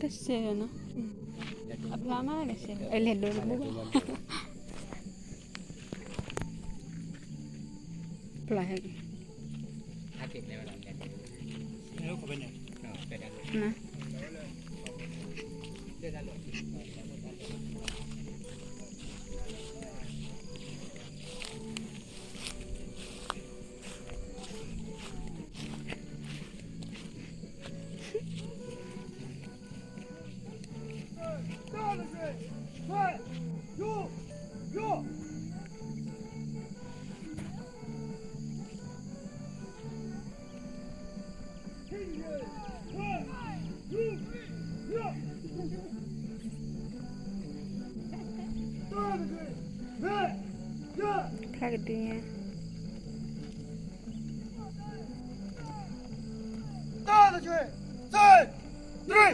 တစဲးနီၤ, အဖျါမးတစဲး, အလဲၤဒိးတဘူၣ်ဘၣ်, ဖျါဟဲက့ၤ, ဖျါကဒုညါ တၢ်တက့ၢ်, စဲး, တရံး, ဟံၣ်တက့ၢ်, စဲး, တရံး.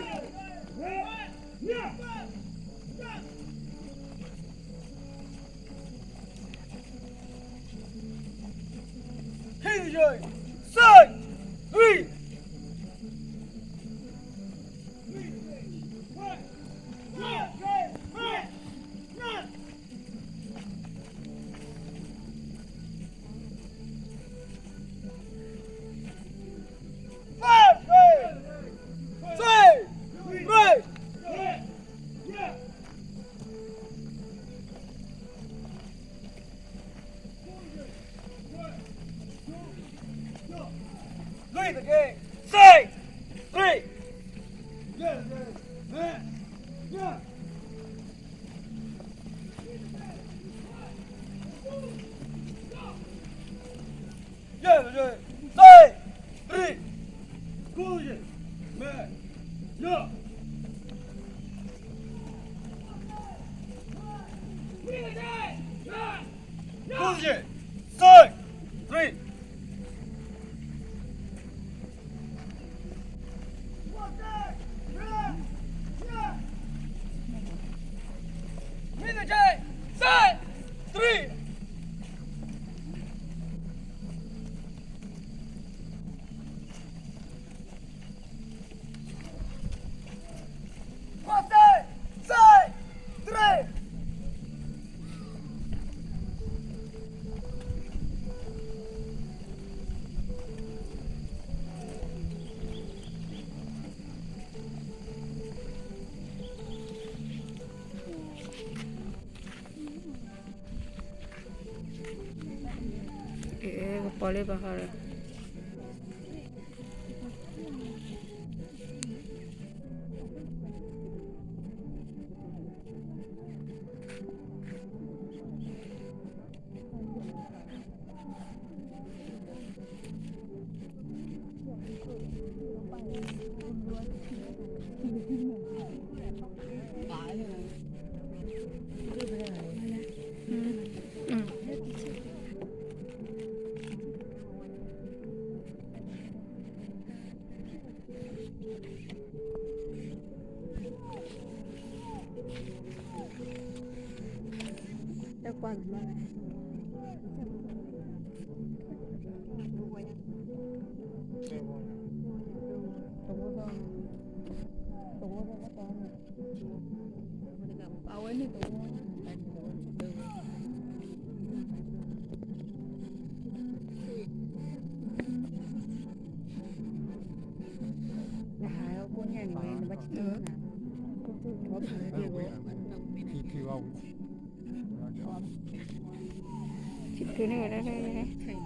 လွံၢ်တက့ၢ်, စဲး, တရံး. ယဲၢ်တက့ၢ်, စဲး, တရံး, ဃုတက့ၢ်, မဲာ်, ယီၢ်. ဃုတက့ၢ်, စဲး, တရံး. နွံတက့ၢ်, စဲး, တရံး. ဃိးတက့ၢ်, စဲး, တရံး. အဲ ကပီၤလၢပဟီဒီး ထံၣ်ထံၣ်ဝဲ ထံၣ်ထံၣ်န့ၣ်ဝဲဒၣ်